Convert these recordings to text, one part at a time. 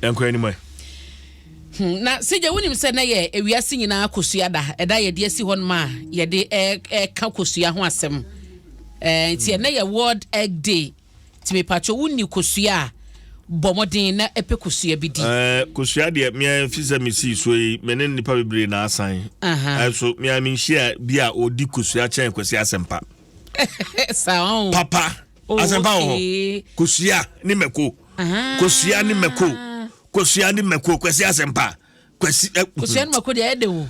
Yɛnkɔ anim ɛ. Na sigya, wonim sɛ na yɛ ewiase nyinaa kosua da, ɛda yɛde asi hɔ nom a yɛde ɛka kosua ho asɛm. Nti ɛnɛ yɛ World Egg Day, nti mepatwo, wonni kosua a, bɔ mmɔden na ɛpɛ kosua bi di. Kosua deɛ, mea fi sɛ mesii so yi, me ne nnipa bebree na asan. Ɛso mea menhyia bi a ɔdi kosua kyɛn Kwasi Asɛmpa. Saa ɔn. Papa. Asɛmpa wɔ hɔ, kosua ne mako, kosua ne mako, kosua ne mako, Kwasi Asɛmpa, Kwasi. Kosua ne mako deɛ, ɛyɛ de o,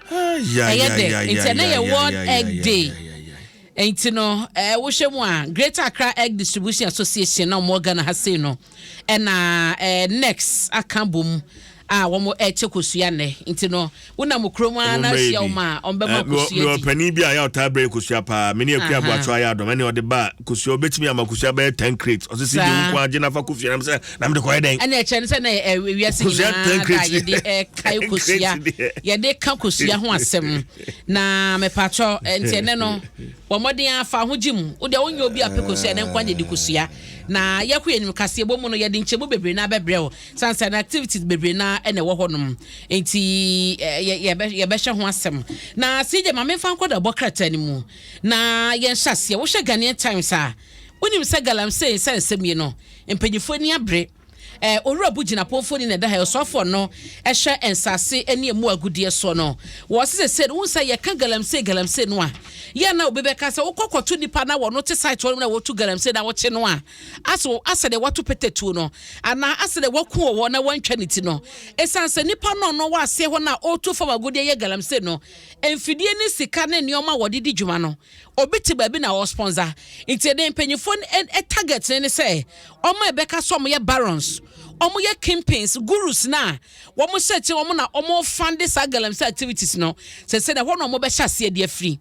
ɛyɛ dɛ. Nti ɛnɛ yɛ World Egg Day, nti no wohwɛ mu a, Greater Accra Egg Distribution Association na wɔn Ghana ha sei no, ɛna next aka bom a wɔn ɛkyɛ kosua nnɛ. Nti no wonam kurom a na ahyia wɔn a, wɔn bɛma kosua di. Mewɔ panin bi a yɛ ɔtaa brɛ kosua paa. Mene Akua Aboatwo ayɛ adɔm, ɛne ɔde ba kosua. Ɔbɛtumi ama kosua bɛyɛ 10 crate. Ɔsɛ sɛ deɛ nko agye nafa kosua nam sɛ na mede kɔyɛ dɛn? Ɛna ɛkyɛ no sɛ na ewiase nyinaa da yɛde ɛkae kosua, yɛde ka kosua ho asɛm. Na mepatwɔ, nti ɛnɛ no wɔn mmɔden afa ho gye mu. Wode wonyɛ obi apɛ kosua ne nkwa de kosua. Na yɛkɔ yɛn nim kaseɛ bɔ mu no, yɛde nkyɛmu bebree na abɛbrɛ wo sansa na activities bebree na ɛna ɛwɔ hɔnom, nti yɛbɛhyɛ ho asɛm. Na CJ, maame, nfa nkɔ da bɔ krataa no mu na yɛnhyɛ aseɛ. Wohyɛ Ghanaian Times a, wonim sɛ galamsey sɛ nsɛm yi no, mpanyinfoɔ ani abere. Owura bu gyina pɔnfo na ɛda ha, ɔsɔfoɔ no ɛhwɛ nsase ne emu agudeɛ soɔ no, wɔsi sɛ wohu sɛ yɛka galamsey galamsey no a, yɛn na obi bɛka sɛ wokɔ kɔto nipa na wɔno te site hɔ na wɔtu galamsey na wɔkye no a, asɛ asɛ deɛ wɔto pɛtɛtuo no anaa asɛ deɛ wɔko wɔ hɔ na wɔntwa ne ti no, ɛsiane sɛ nipa no ɔno wɔ aseɛ hɔ no a ɔretu fam agudeɛ yɛ galamsey no, mfidie ne sika ne nneɛma a wɔde di dwuma no, obi te baabi na ɔsponsor. Nti ɛdɛ mpanyinfoɔ no target ne sɛ ɔmo a ɛbɛka sɛ ɔmo yɛ barons, ɔmo yɛ kingpins, gurus na wɔn hyɛ akyi, wɔn na wɔn fund saa galamsey activities no, sɛ na ɛhɔ na wɔn bɛhyɛ aseɛ de afiri.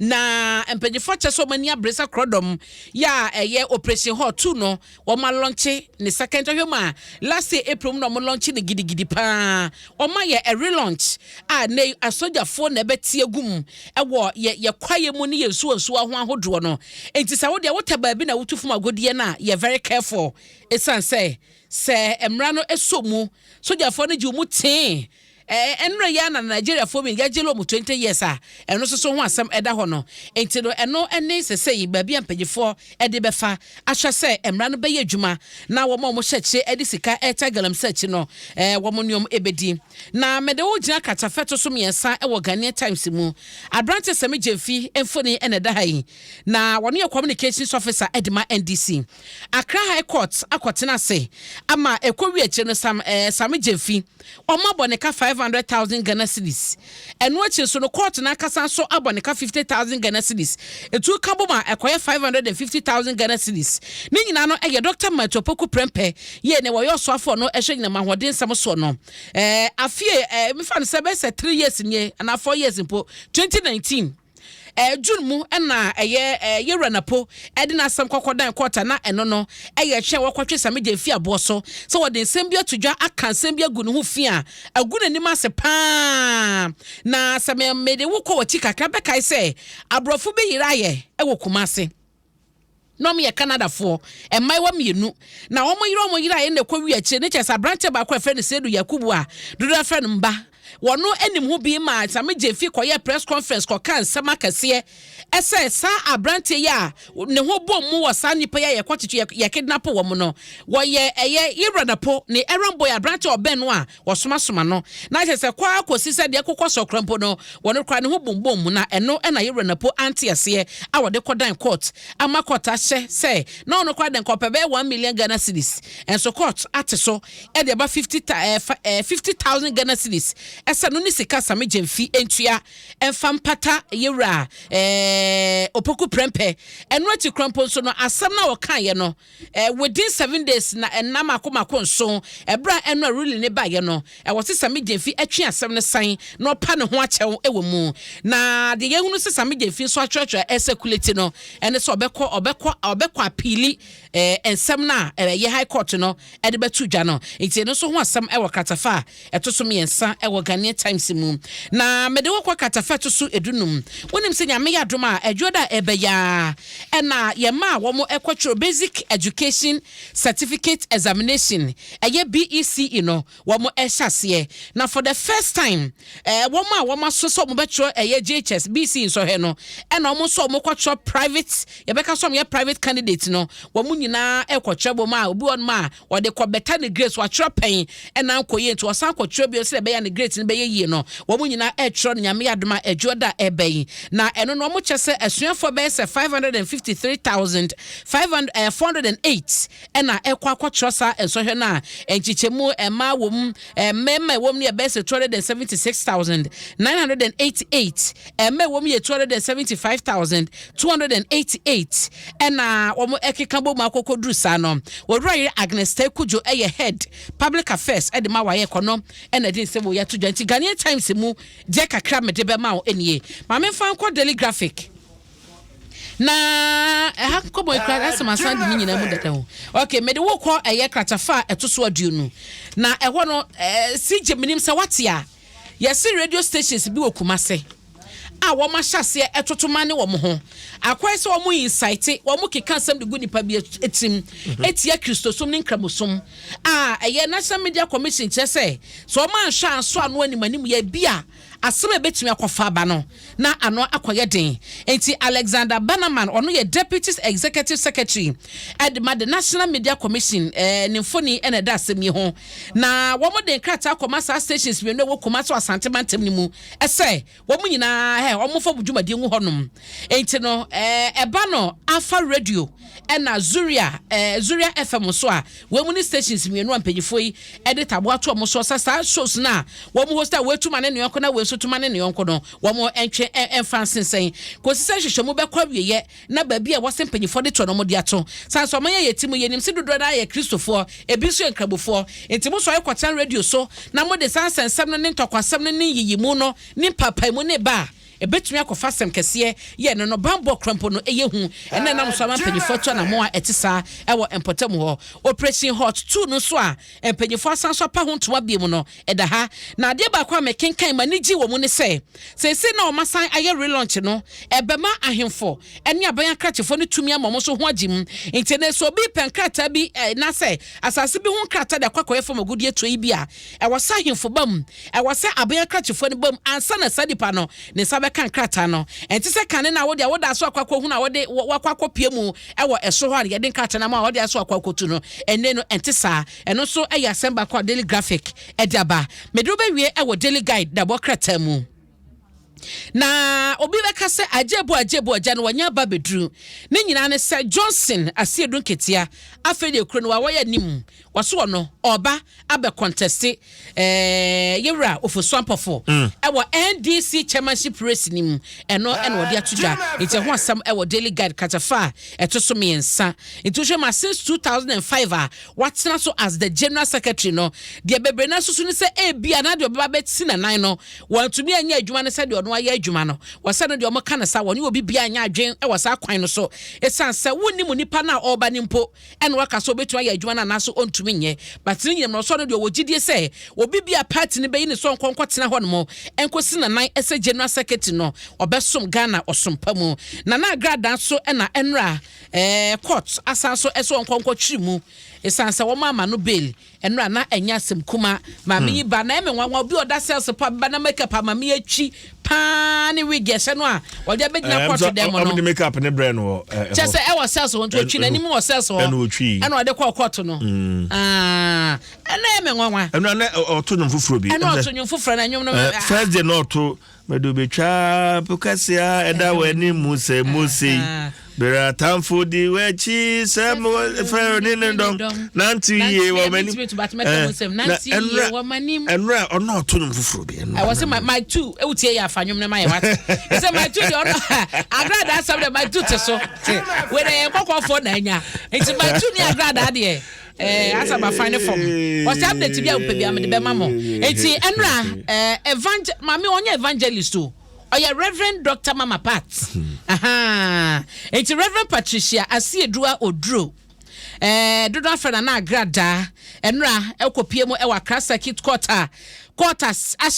Na mpanyinfoɔ kyɛ sɛ wɔn ani abere sɛ korɔdɔm yɛ a ɛyɛ Operation Hall 2 no, wɔn alaunch ne second. Ɔhwɛ mu a, last year April mu na wɔn launch ne gidigidi paa. Wɔn ayɛ a relaunch a ne asogyafoɔ na ɛbɛte egu mu ɛwɔ yɛ kwaeɛ mu ne yɛ nsuo nsuo ho ahodoɔ no. Nti sɛ wodeɛ wotɛ baabi na wotu fam agodie no a, yɛ very careful, ɛsiane sɛ mmara no ɛsɔ mu, sogyafoɔ no gye mu tee. Ɛnura yi ana Nigeriafoɔ bi yɛgye lɔmu 20 years a, ɛno nso so ho asɛm ɛda hɔ no. Nti no ɛno ɛne sɛsɛ yi baabi a mpanyinfoɔ ɛde bɛfa ahwɛ sɛ mmara no bɛyɛ adwuma na wɔn a wɔhyɛ akyire ɛde sika ɛta galamsey akyi no, wɔn nneɛma ɛbɛdi. Na mɛde wo gyina katafɛ so mmiɛnsa ɛwɔ Ghanaian Times mu. Aberante Sammy Gyamfi mfoni ɛna ɛda ha yi, na wɔn yɛ communications officer ɛde ma NDC. Accra High Court akɔtena ase ama ɛkɔ wi akyire no, Sammy Gyamfi, ɔmo abɔ ne ka 500,000 Ghana cedis. Ɛno akyi nso no, court n'ankasa nso abɔ ne ka 50,000 Ghana cedis. Etu ka bom a, ɛkɔyɛ 550,000 Ghana cedis. Ne nyinaa no ɛyɛ Dr Matthew Opoku Prempeh yie ne wɔyɛ ɔsoafoɔ no ɛhwɛ nyinam ahoɔden nsɛm soɔ no. Afie mefa no sɛ bɛyɛ sɛ 3 years nie anaa 4 years mpo, 2019 June mu ɛna ɛyɛ yɛwura Napo ɛde n'asɛm kɔkɔ dan court na ɛno no ɛyɛ twɛn wɔkɔtwe Sammy Gyamfi aboɔ so sɛ wɔde nsɛm bi ato dwa, aka nsɛm bi agu ne ho fi a agu n'anim ase paa. Na sɛ mede wo kɔ w'akyi kakra, bɛkae sɛ aborɔfo bi yere ayɛ ɛwɔ Kumase na wɔn yɛ Canadafoɔ mmaayewa mmienu na wɔn yere wɔn yere a yɛn na ɛkɔ wi akyire ne kyɛ sɛ aberanteɛ baako a yɛfrɛ no Seidu Yakubu a dodoɔ afrɛ no Mba, wɔn anim ho bi ma Sammy Gyamfi kɔyɛ press conference kɔka nsɛm akɛseɛ ɛsɛ saa aberanteɛ yi a ne ho bɔ mu wɔ saa nipa yi a yɛkɔ yɛ kidnap wɔn no, wɔyɛ ɛyɛ yɛwura Napo ne errand boy, aberanteɛ ɔbɛn no a wɔsomasoma no. Na kyerɛ sɛ kɔ akɔsi sɛ deɛ kokɔ sɔkora mpo no, wɔn kora ne ho bumbum mu. Na ɛno ɛna yɛwura Napo ante aseɛ a wɔde kɔdan court ama court ahyɛ sɛ na ɔno kora de nkɔpɛ bɛyɛ 1 million Ghana cedis, ɛnso court ate so ɛde ɛba fifty ta ɛɛ ɛɛ 50,000 Ghana cedis, ɛsɛ no ne sika Sammy Gyamfi ntua ɛnfa mpata yɛwura Opoku Prempeh. Ɛno akyi kora mpo nso no, asɛm na wɔkaeɛ no, within 7 days na ɛnam mako 7 ɛberɛ a ɛno a ruling ne baeɛ no, ɛwɔ sɛ Sammy Gyamfi atwe asɛm no san na ɔpa ne ho akyɛw ɛwɔ mu. Na deɛ yɛhunu sɛ Sammy Gyamfi nso atwerɛtwerɛ ɛcirculate no, ɛne sɛ ɔbɛkɔ appeal. Nsɛm no a ɛyɛ High Court no de bɛto dwa no nti, ɛno nso ho asɛm wɔ kratafa a ɛto so mmiɛnsa wɔ Ghanaian Times mu. Na mede wo kɔ kratafa a ɛto so dunum. Wonim sɛ Nyame yɛ adom a, Adwoda a ɛreba yi ara na yɛn mma a wɔkɔtwerɛ Basic Education Certificate Examination, ɛyɛ BECE no, wɔn rehyɛ aseɛ. Na for the first time, eh, wɔn a wɔn aso sɛ wɔn bɛtwerɛ ɛyɛ JHS, BC nsɔhwɛ no, ɛna wɔn nso a wɔn kɔtwerɛ private, yɛbɛka sɛ wɔn yɛ private candidate no, wɔn nyinaa ɛkɔtwerɛ bom a obi wɔn a wɔde kɔ bɛta ne grades, wɔatwerɛ pɛn ɛna nkɔ yie nti wɔsan kɔtwerɛ bio sɛ ɛbɛyɛ ne grades no bɛyɛ yie no, wɔn nyinaa ɛretwerɛ no Nyame adom a ɛdwoɔ da ɛbɛ yi. Na ɛno no wɔn kyɛ sɛ asuafoɔ bɛyɛ sɛ 553,408 na ɛkɔ akɔkyerɛ saa nsɔhwɛ no a nkyekyɛmu mmaa wɔ mu, mmarima ɛwɔ mu no yɛ bɛyɛ sɛ 276,988, mmaa ɛwɔ mu yɛ 275,288 ɛna wɔn ɛkeka bɔ mu akɔkɔduru saa no. Owura yere Agnes Tei-Cudjoe ɛyɛ head public affairs ɛde ma wayɛ kɔ no ɛna ɛde nsɛm wɔ yi ato dwa. Nti Ghanaian Times mu deɛ kakra mede bɛma wo nie. Ma memfa nkɔ Daily Graphic. Na ɛha nkɔmmɔ yi koraa asɛm asan de ne nyinaa mu dada o. Ok, mede wo kɔ ɛyɛ kratafa a ɛto so 20. Na ɛhɔ no, eh, CJ menim sɛ wate a, yɛse radio stations bi wɔ Kumase a wɔn ahyɛ aseɛ ɛtoto ma ne wɔn ho. Akɔyɛ sɛ wɔn incite, wɔn keka asɛm de gu nipa bi tirim etia Kristosom ne Nkramosom a ɛyɛ National Media Commission kyerɛ sɛ sɛ wɔn anhwɛ anso ano anim anim yɛ bi a asɛm a ebetumi akɔfa aba no, na ano akɔyɛ den. Enti Alexander Bannerman, ɔno yɛ Deputy Executive Secretary de ma the National Media Commission, ne mfoni na ɛda asɛm yi ho. Na wɔde nkrataa kɔma saa stations mmienu a ɛwɔ Kumasi wɔ Asante mantam no mu sɛ wɔn nyinaa hɛ, wɔmfa wɔn dwumadie ngu hɔnom. Enti no, ɛba no Alpha Radio ɛna Zuria, Zuria FM nso a, wɔn mu ne stations mmienu a mpanyinfoɔ yi de taboa to wɔn soɔ sɛ saa shows no a wɔn host a wei tu ma ne ne yɔnko na wei nso tu ma ne ne yɔnko no, wɔn ntwe mfa nsensɛn kɔsi sɛ nhwehwɛmu bɛkɔ awieɛ na baabi a ɛwɔ sɛ mpanyinfoɔ de toɔ no wɔde ato. Sane sɛ ɔman a yɛte mu yɛnim sɛ dodoɔ no ara yɛ Kristofoɔ, ebi nso yɛ Nkramofoɔ, enti mosɔre kɔtena radio so na mode saa nsɛnsɛm no ne ntɔkwasɛm no ne nyiyimu no ne mpaapaemu no reba a, Ebetumi akɔfa asɛm kɛseɛ yɛ ɛno no, banbɔ kora mpo no yɛ hu. Ɛno na ɛnam so ama mpanyinfoɔ atu anammɔn a ɛte saa wɔ mpɔtam hɔ. Operation Hot 2 no nso a mpanyinfoɔ asan so apa ho ntoma bio no, ɛda ha. Na adeɛ baako a mekenkan m'ani gyee wɔ mu ne sɛ, seesei na wɔasan ayɛ relaunch no, ɛbɛma ahemfo ne aban akrakyefoɔ no tumi ama wɔn nso ho agye mu. Nti ɛnnɛ sɛ obi repɛ nkrataa bi anaasɛ asase bi ho nkrataa de akɔ akɔyɛ fam agudeɛ tuo yi bi a, ɛwɔ sɛ ahemfo ba mu. Ɛwɔ sɛ aban akrakyefoɔ no bam ansa na saa nipa no ne nsa bɛka nkrataa no. Ɛnte sɛ kane no a wode a woda so akɔ akɔhunu a wode wakɔ akɔpue mu wɔ ɛsoro hɔ a yɛde nkrataa no ama a wɔde aso akɔ akɔtu no. Ɛnnɛ no, ɛnte saa. Ɛno nso yɛ asɛm baako a Daily Graphic de aba. Mede wo bɛwie wɔ Daily Guide dabɔ krataa mu. Na obi bɛka sɛ Agyebo Agyebo agya no wanya aba abɛduru. Ne nyinaa ne sɛ Johnson Asiedu Nketea afei deɛ kuro no wawɔyɛ anim. Wɔso ɔno ɔreba abɛ kɔntɛste eh, yɛwura Ofosu Ampɔfo ɛwɔ NDC chairmanship race no mu. Ɛno ɛna ɔde ato dwa. Nti ɛho asɛm ɛwɔ Daily Guide kratafa a ɛto so mmiɛnsa. Nti wohwɛ ma since 2005 a watena so as the general secretary no, deɛ bebree no asusu ne sɛ ebia na deɛ ɔbɛba abɛsi n'anan no wantumi anyɛ adwuma no sɛdeɛ ɔno ayɛ adwuma no. Wɔsɛ no deɛ wɔka no saa, wɔne obi biara nyɛ adwene wɔ saa kwan no so. Ɛsiane sɛ wonnim nipa no a ɔreba no mpo ɛna waka sɛ ɔbɛtumi ayɛ adwuma no anaasɛ ɔntumi nyɛ. But ne nyinam no ɔsɔ no deɛ ɔwɔ gyidie sɛ obi bi a party no bɛyi ne sɛ ɔnkɔ nkɔtena hɔ nom nkɔsi nanan sɛ general secretary no ɔbɛsom Ghana ɔsom pa mu. Nana Agradaa nso na ɛnora eh, court asan so sɛ ɔnkɔ nkɔtwere mu ɛsiane sɛ wɔn ama no bail ɛnora na ɛnyɛ asɛm kuma. Maame yi ba na ɛmɛ nwanwa obi ɔda cells pa bɛba na makeup ama me atwi paa ne wig ɛhyɛ no a ɔde abɛgyina kɔɔto dɛm no. Ɔmo de makeup ne brɛ no wɔ ɛhɔ. Kyɛ sɛ ɛwɔ cells hɔ nti otwi n'anim wɔ cells hɔ. Ɛna otwi. Ɛna ɔde kɔɔ kɔɔto no. Ɛna ɛmɛ nwanwa. Ɛna na ɔto nwom foforɔ bi. Ɛna ɔto nwom foforɔ na nwom no. First day na ɔto mede obetwa po kɛse a ɛda w'anim mu sɛ Mose yi. Bere atamfo di w'akyi sɛ Farao ne ne dɔm nante yie wɔ m'anim. Na ɛnora ɔno ɔto nwom foforɔ bi. Ɛwɔ sɛ my two ewu tie yɛ afa nwom no ma yɛ wate. Sɛ my two deɛ ɔno agradaa asɛm deɛ my two te so. Wei deɛ yɛn kɔkɔɔfoɔ na anya. Nti my two ne agradaa deɛ. Eh, asa ba fan ne fam. Ɔsɛ update bi a wopɛ bi a mede bɛma mo. Enti ɛnora eh, evangel maame ɔnyɛ evangelist o. Ɔyɛ Reverend Doctor Mama Pat. Aha. Enti Reverend Patricia Asiedua Oduro. Ɛɛ dodoɔ afrɛ no Nana Agradaa. Ɛnora ɛkɔpie mu ɛwɔ Accra Circuit Court a court ahyɛ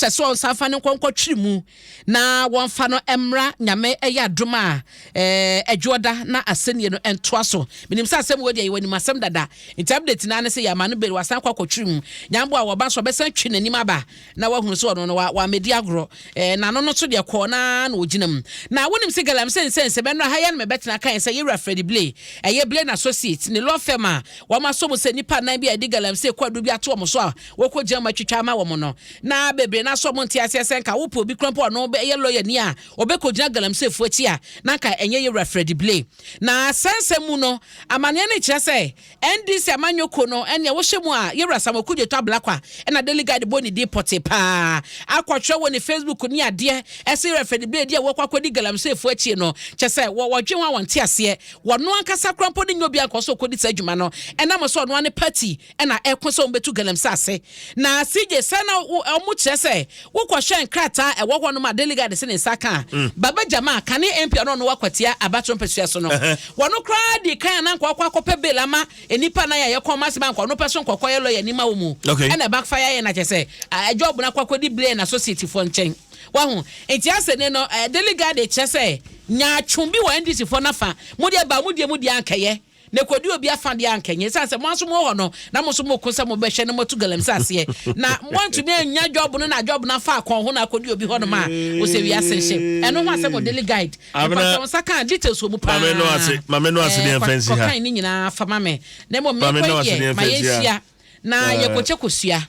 sɛ wɔnsan fa no nkɔ nkɔtwere mu na wɔmfa no mmra Nyame ɛyɛ adom a ɛɛ Adwoɔda na asɛnnie no ntoa so. Menim sɛ asɛm wei deɛ yɛwɔ anim asɛm dada nti update no ara ne sɛ yɛama no bail wasan akɔ akɔtwere mu. Nyame boa a wɔba nso ɔbɛsan twi n'anim aba na wahunu sɛ ɔno no wa wammɛdi agorɔ. Ɛɛ n'ano no nso deɛ kɔɔ no ara na ɔgyina mu. Na wonim sɛ galamsey nsɛnsɛm ɛno ha yi ara na mebɛtena kaeɛ sɛ Yɛwura Freddie Blay, ɛyɛ Blay and Associates, ne law firm a wɔasɔ mu sɛ nnipa nnan bi a yɛde galamsey kwaadu bi ato wɔn so a wɔkɔgyina mu atwitwa ama wɔn no. Na bebree no ara nso wɔnte aseɛ sɛ nka wopɛ obi koraa mpo a ɔno yɛ lɔyani a ɔbɛkɔgyina galamseyfoɔ akyi a na anka ɛnyɛ Yɛwura Freddie Blay. Na saa nsɛm mu no, amaneɛ no rekyerɛ sɛ NDC amanyɔ kuo no ɛneɛ wohyɛ mu a Yɛwura Samuel Kudjeto Ablakwa ɛna Daily Guide bɔ ne din pɔtee paa akɔtwerɛ wɔ ne Facebook ne adeɛ ɛsɛ Yɛwura Freddie Blay di a wɔkɔ akɔdi galamseyfoɔ akyie no kyɛ sɛ wɔ wɔdwen ho a wɔnte aseɛ wɔno ankasa koraa mpo ne nyɛ obi a nka ɔsɛ ɔkɔdi saa adwuma no ɛnam sɛ ɔno ara ne party ɛna ɛko sɛ wɔbɛtu galamsey ase na CJ sɛ na wɔn kyerɛ sɛ wokɔhwɛ nkrataa a ɛwɔ hɔ nom a Daily Guide se ne nsa ka a Baba Jamal kane MP a ɔno ɔno wakwatia abatoɔ mpasua so no wɔno koraa dii kan a na nka ɔkɔ akɔpɛ bail ama nnipa nan a yɛkɔn ma asɛm a nka ɔno pɛ so nka ɔkɔyɛ lawyer ni ma wɔ mu ɛna backfire yɛ na kyerɛ sɛ job no akɔ akɔdi Blair and Associate foɔ nkyɛn wahu nti asɛ ne no Daily Guide kyerɛ sɛ nyaatwom bi wɔ NDC foɔ nafa mo deɛ ba mo deɛ mo deɛ ankɛyɛ Na ɛkɔdi obi afa deɛ a anka ɛnyɛ. Ɛsiane sɛ mo ara nso mowɔ hɔ no, na mo nso moko sɛ mobɛhwɛ na moatu galamsey aseɛ. Na moantumi annya job no na job no afa akɔn ho na akɔdi obi hɔnom a, wosɛ wiase nhye. Ɛno ho asɛm wɔ Daily Guide. Mepakyɛ wo nsa ka a, details wɔ mu paa. Ɛɛ, kɔkan ne nyinaa fa ma me. Na mmom merekɔ yi deɛ, ma yɛnhyia na yɛkɔkyɛ kosua.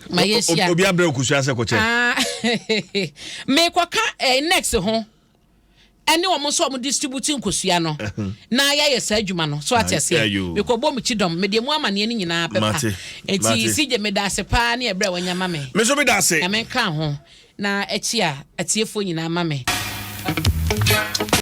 Ma yɛnhyia. Obi abrɛ wo kosua sɛ kɔkyɛ? Ah, merekɔka eh, next ho. ɛne wɔn nso a wɔn distribute nkosua no na yɛayɛ saa adwuma no so ate aseɛ mekɔbɔ me kyidɔm mede mu amaneɛ no nyinaa bɛba nti sigye meda ase paa ne ɛberɛ a wanya ma me me nso meda ase na menka ho na akyi a atiefoɔ nyinaa ma me.